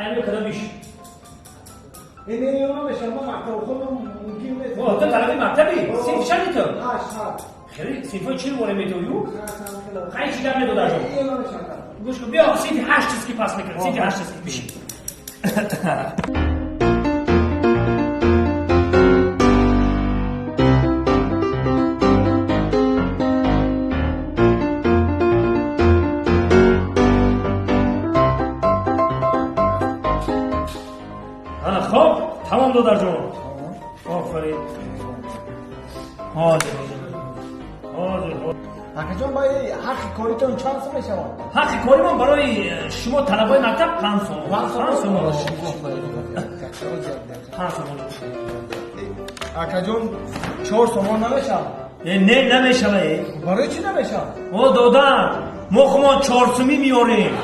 Ами кадомиш? Не, намешам, ман мактабхонам, мумкин нест. О, ту талаби мактаби? Синф чанди ту? 8. Хеле синфҳои чил воре метавию? Хай чӣ гап медодарҷон? Ё намешам. Гӯш кун, биё синфи 8 чиз ки пас мекунад, синфи 8 чиз ки бишин. Ана хоб, тамом додарҷон. Офарин. Ҳозир, ҳозир, ҳозир. Акаҷон, ба ҳаққи коритон чанд сом мешавад? Ҳаққи коримон барои шумо талабои мактаб 5 сом. 5 сом. 5 сом. Акаҷон, 4 сомон намешавад? Не, намешавад. Барои чӣ намешавад? О, додар, мо хумон 4 сумӣ меорем.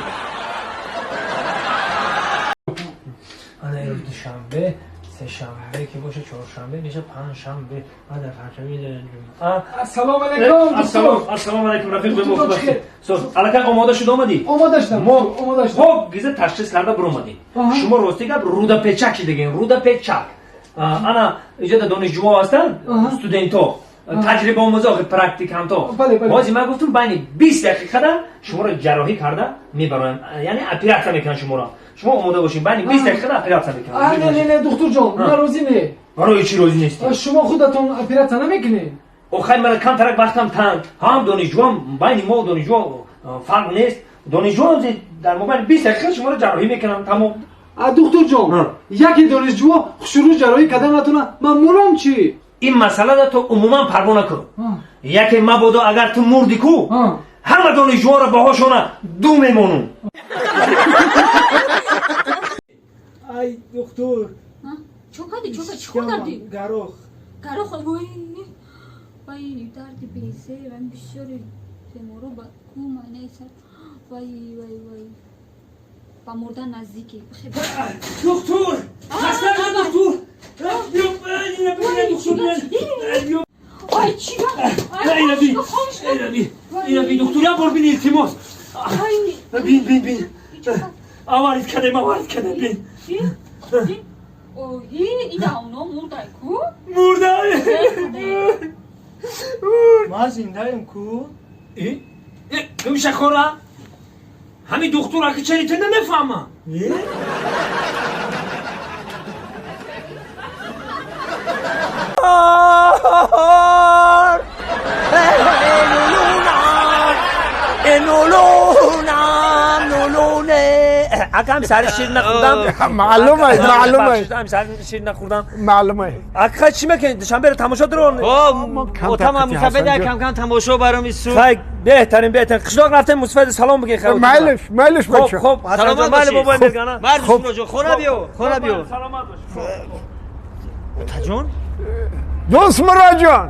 Ана имрӯз душанбе, сешанбе ки боша, чоршанбе меша, панҷшанбе, баъд панҷшанбе ҷумъа. Ассалому алайкум. Ассалому алайкум, рафиқ. Бемохуб. Аллакай омода шуда омадӣ? Омода шудам. Мо омода шудам. Мо гиза ташхис карда биромадем. Шумо рости гап рудапечак шидагем, рудапечак. Ана иҷода донишҷӯҳо ҳастанд, студентҳо, таҷрибаомӯзо, практикантҳо. Ҳозир ман гуфтам байни 20 дақиқада шуморо ҷарроҳӣ карда мебароям, яъне оператсия мекунам шуморо. Шумо омода бошед, байни 20 дақиқада оператсия мекунам. Не, не, не, духтурҷон, ман розӣ не. Барои чӣ розӣ нестӣ? Шумо худатон оператсия намекунед? Охай, мана камтарак вақтам танг, ҳам донишҷӯам, байни мо донишҷӯ фарқ нест. Донишҷӯ дар мобайни 20 дақиқа шуморо ҷарроҳӣ мекунам, тамом. Духтурҷон, яке донишҷӯ хушрӯ ҷарроҳӣ карда натавонад, ман мурам чӣ? Ин масъалада ту умуман парво накун. Яке мабодо агар ту мурдӣ ку, ҳама донишҷӯҳоро баҳошона ду мемонум. Ай, духтур. Чо кардӣ? Чо кардӣ? Чӣ кор кардӣ? Гарох. Гарох? Вой, вай, дарди безер, ами бисёри беморо ба кума неса. Вай, вай, вай. Ба мурдан наздикӣ. Духтур! Хаста духтур! Биё, ина бибин, духтур, биё. Ай, чӣ? Ина бин, ина бин, ина бин, духтур, як бор бин, илтимос. Бин, бин, бин. Аварид кардем, аварид кардем, бин. Оҳи, ида оно мурдай ку? Мурдай! Ман зиндаем ку? Мишахора? Ҳамин духтур аки чари ту намефаҳмам. Акам сари шир нахӯрдам. Маълум аст, маълум аст. Ам сари шир нахӯрдам. Маълум аст. Ака чӣ мекунед? Душанберо тамошо дарон. Отам мусафед кам кам тамошо баром ису. Хай, беҳтарин, беҳтарин. Қишлоқ рафтем, мусафед салом бигин хай. Майлиш, майлиш бача. Хоб, хоб, Ҳасанҷон, майли бобои мергана. Мард Мусроҷон, хона биё, хона биё. Саломат бош. Отаҷон? Дӯст Муроҷон.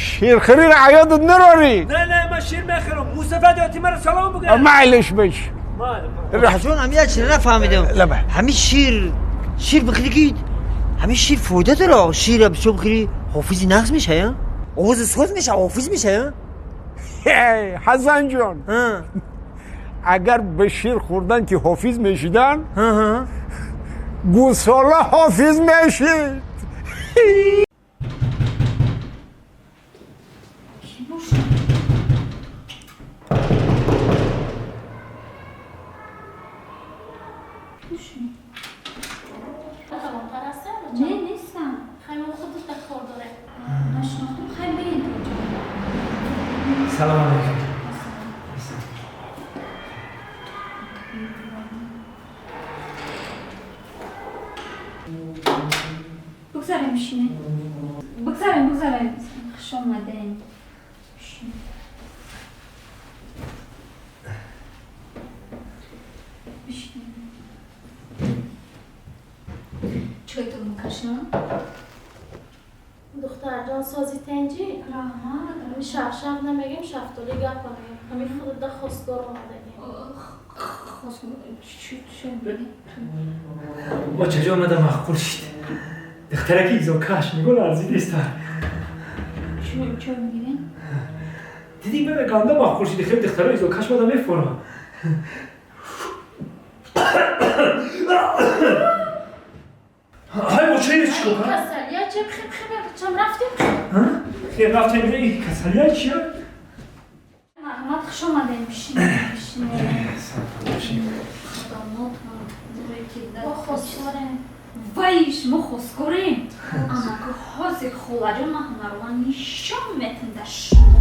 Ширхӯриро аёдат нарорӣ. Не, не, ман шир мехӯрам. Мусафед ёти маро салом бигӯ. Майлиш баш. Отаҷон, ҳамин як чиз нафаҳмидам. Ҳамин шир бихӯрӣ ки ҳамин шир фоида дора. Шир бисёр бихӯрӣ ҳофизи нағз мешавӣ, овози соз мешава, ҳофиз мешавӣ. Ҳасанҷон, агар ба шир хӯрдан ки ҳофиз мешидан, гӯсола ҳофиз мешид. Не, нестам. Хай, мо худат кор дорем. Нашинохтам, хай биен то. Салом алейкум. Бигзарем, бишинед. Бигзарем, бигзарем. Хуш омадем. Бишинед. Бишинед. Чойтон мекашам? Духтарҷон, сози тенҷӣ? Раҳмат. Ҳамин шафшаф намегем, шафтолӣ гапа мегем. Ҳамин худада хостгор омадагем. Очаҷон, мада маъқул шид. Духтараки изокаш нигоҳ арзидеста. Чой мегирем? Дидӣ, мана ганда маъқул шиди, хеле духтаро изокаш мада мефорам. чикор Касалия че хеб хеб чам рафтем? Хеб рафтем, ин касалия чия? Марҳамат, хуш омадем, бишинед, бишинед. Хадамот Мо хостгорем. Вай, шумо хостгорем? Анаку ҳозир холаҷон ман ҳунарова нишон метем дар шумо.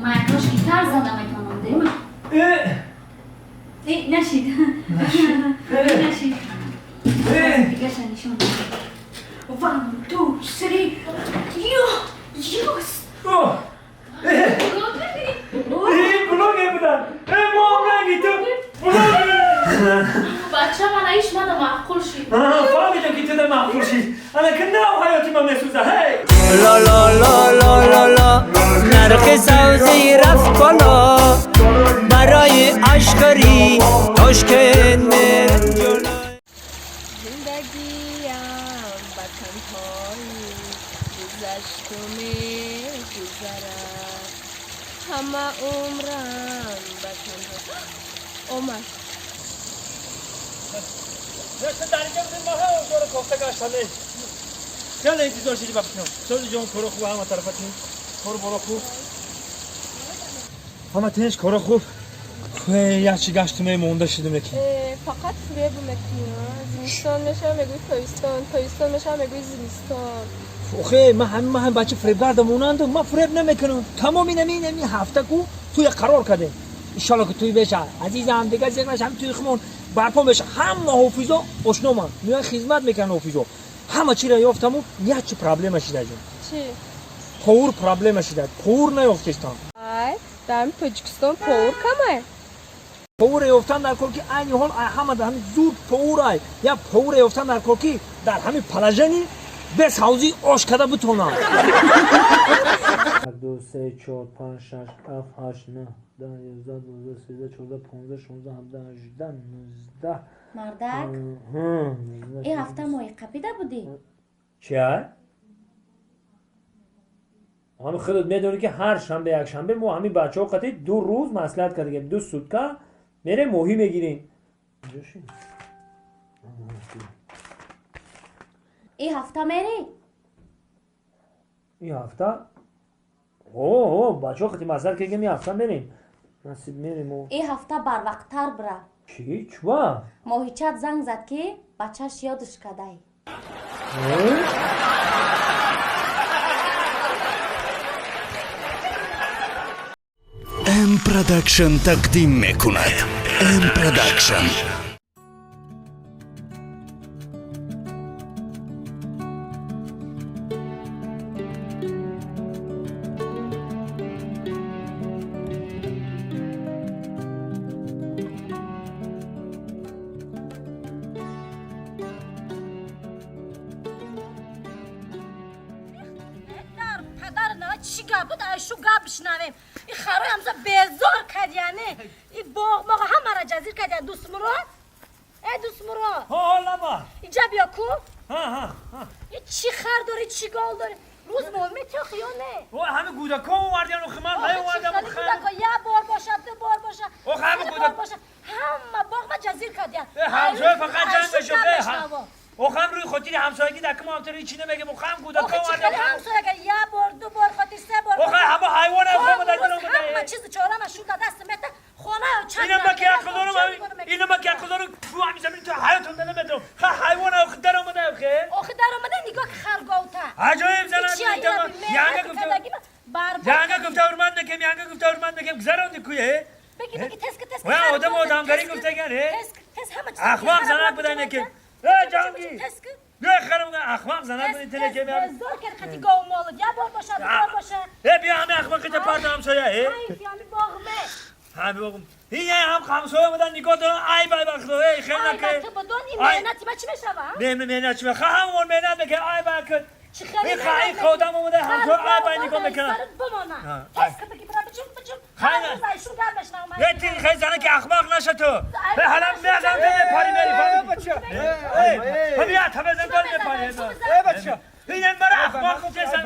Майкош гитар зада метавонам, де? Э, нашид. Нашид. Дигаша нишон. One, two, three. Ё, ёс. Блоге будан. Мо ранги ту блоге. Бача мана иш мана маъқул шид. Фаҳмидам ки туда маъқул шид. Ана ки нав ҳаёти ман месӯза. Ҳей! ла ла ла ла ла ла نرخ سوزی رفت بالا برای اشکری تاشکند میرن. زندگیم به تنهایی گذشت و میگذرد، همه عمرم به تنها омад. Дар инҷа будем, ма ҳам кофта гаштаме. Хеле интизор шиди ба фикрам. Сози ҷон, коро хуб, ҳама тарафа тинч, кору боро хуб, ҳама тинч, коро хуб. Якчи гаштуме монда шидум лекин. Фақат фиреб мекунӣ. Зимистон мешава, мегӯи тобистон, тобистон мешава, мегӯи зимистон. Охе, ман ҳам бача фиребгарда монанду, ман фиреб намекунам. Тамоми нами ҳафта ку туя қарор кардем. Иншалло ки туй беша, азизам, дигар зиқ наша, ҳам туи хумон барпо меша. Ҳама ҳофизо ошноманд, меоян хизмат мекунанд ҳофизо. Ҳама чиро ёфтаму якчи проблема шида ҷон. Чӣ? Повур проблема шида, повур наёфтестам. Ай, дар ҳами Тоҷикистон повур камай? Повуре ёфтан дар кор, ки айни ҳол ҳама дар ҳами зуд повур ай. Як повуре ёфтан дар кор, ки дар ҳами положени бес ҳавзи ош када битонам. 1, 2, 3, 4, 5, 6, 7, 8, 9, 10, 11, 12, 13, 14, 15, 16, 17, 18, 19. Мардак, ин ҳафта моҳи қапида будӣ? Чия? Ҳами худат медонӣ, ки ҳар шанбе, якшанбе мо ҳамин бачаҳо қатӣ 2 рӯз маслиҳат кардагем, 2 сутка мерем, моҳӣ мегирем. Ин ҳафта мерӣ? Ин ҳафта о бачаҳо қатӣ маслиҳат кардагем, ин ҳафта мерем, насиб мерем. Ин ҳафта барвақттар бира. Чӣ, чува? Моҳичат занг зад, ки бачаш ёдаш кадай. М Продакшн тақдим мекунад. М Продакшн. Чӣ гап буд? Шу гап бишнавем. И харои ҳамза безор кардяне, и боғ моға ҳамара ҷазир кардян. Дӯстмурод, э, Дӯстмурод! Лаба. Иҷа биё ку. И чӣ хар дори, чӣ гол дори? Рӯз мол метёхи ё не? Ҳами гудако овардиан, охи ман овардам. Гудако як бор бошад, ду бор бошад, ҳами бор бошад, ҳама боғ ма ҷазир кардян. Ҳамсоя фақат ҷанг мешо. Охам рӯи хотири ҳамсоягӣ дар кимо ҳамсоя чӣ намегем, охам гудако овардам. Ҳамсояга як бор, ду бор хотир, се бор. Оха, ҳама ҳайвон ҳама чиз чорама шуда даст мета хона чанд. Ина ма ки ақл дорам, ина ма ки ақл дорам, ту ҳами замин ту ҳаётам намедонам. Ха, ҳайвон охи дар омада, охе. Охи дар омада, нигоҳ ки харговта. Аҷоиб зана, янга гуфта. Янга гуфта ҳурмат мекем, янга гуфта ҳурмат мекем, гузаронди куе. Беги, беги, тез, тез. Ва одам одамгарӣ гуфтаган, э? Тез, тез, ҳама чиз. Ахмақ занак будай некем. Э, ҷанги. Биё харам, ахмақ занак буди телекем. Зор кард қати гов молод. Я бор бошад, ду бор бошад. Э, биё ҳами ахмақита парда ҳамсоя, э. Ҳами боғме. Ҳами боғм. Ин ҳам ҳамсоя омадан нигоҳ доран, айб, айб, худо, эй, хел наке. Айб, ту бидон ин меҳнати ма чӣ мешава? Не, меҳнат чӣ меша? Ҳамон меҳнат мекунад, айб, айб. Чӣ хеле ин одам омада ҳамсоя айб, айб нигоҳ мекунад. Бимона. Тез ки беги, бира, бичум, бичум. Шу гап мешнавам. Э, ти хел занаки ахмақ наша ту. Э, ҳалам мезанам, ту мепари, мери. Э, ҳами я табезан дор мепари. Э, бача. Инам мара ахмақ гуфтесан.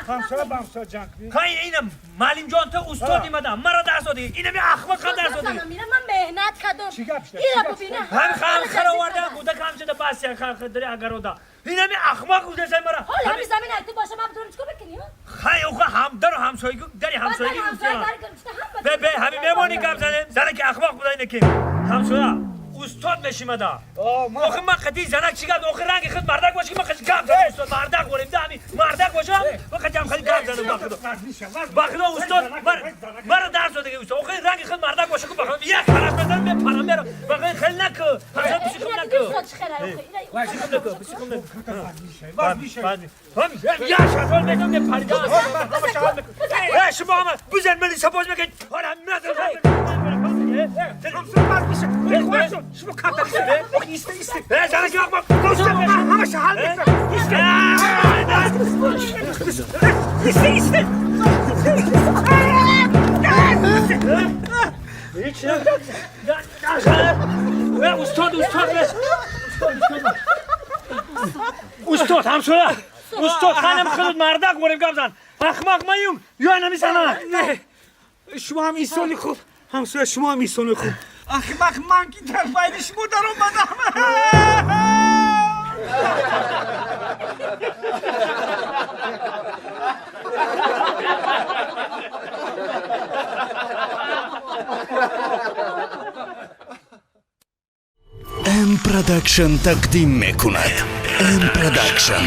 Ҳамсоя ба ҳамсоя ҷанг кунӣ. Хай инам маълимҷон ту устод имада мара дарс додӣ. Инами ахмақа дарс додӣ. Ман меҳнат кардам. Чӣ гап шуда? Ира бубина. Ҳам хам хара оварда кӯдак ҳам шуда бас як хар дари агарода. Инами ахмақ гуфтесан мара. Ҳол ҳами замин ай ту боша ман бидонам чикор бикунӣ? Хай охо ҳам дару ҳамсоягӣ дари ҳамсоягӣ гуфтем. Бе бе ҳами мемонӣ гап занем. Зане ки ахмақ буда ине ки ҳамсоя устод мешимада. Охи ман қати занак чӣ гап? Охи ранги худ мардак боши ки ман қати гап занам устод мардак борем да ҳами мардак бошам ман қати ҳам хеле гап занам ба худо. Ба худо устод мара дарс додаги устод. Охи ранги худ мардак боши ки ба худо як хараш базанам мепарам мерам. Ба худо хеле наку. Ҳамсоя пиши хуб наку. Пиши хуб наку. Я шатол медам мепаридам. Шумо ҳама бизан мани сапоз мекунед. Ҳола надорам. شما کارت ایسته ایسته همش حل میکنم ایسته ایسته استاد استاد استاد همسایه استاد خانم خودت مردک بریم گپ زن احمق مایوم یا نمیزنم. نه شما هم ایسانی خوب همسایه شما هم ایسانی خوب. احمق من که در بین شما در آمدم. M Production тақдим мекунад. M Production.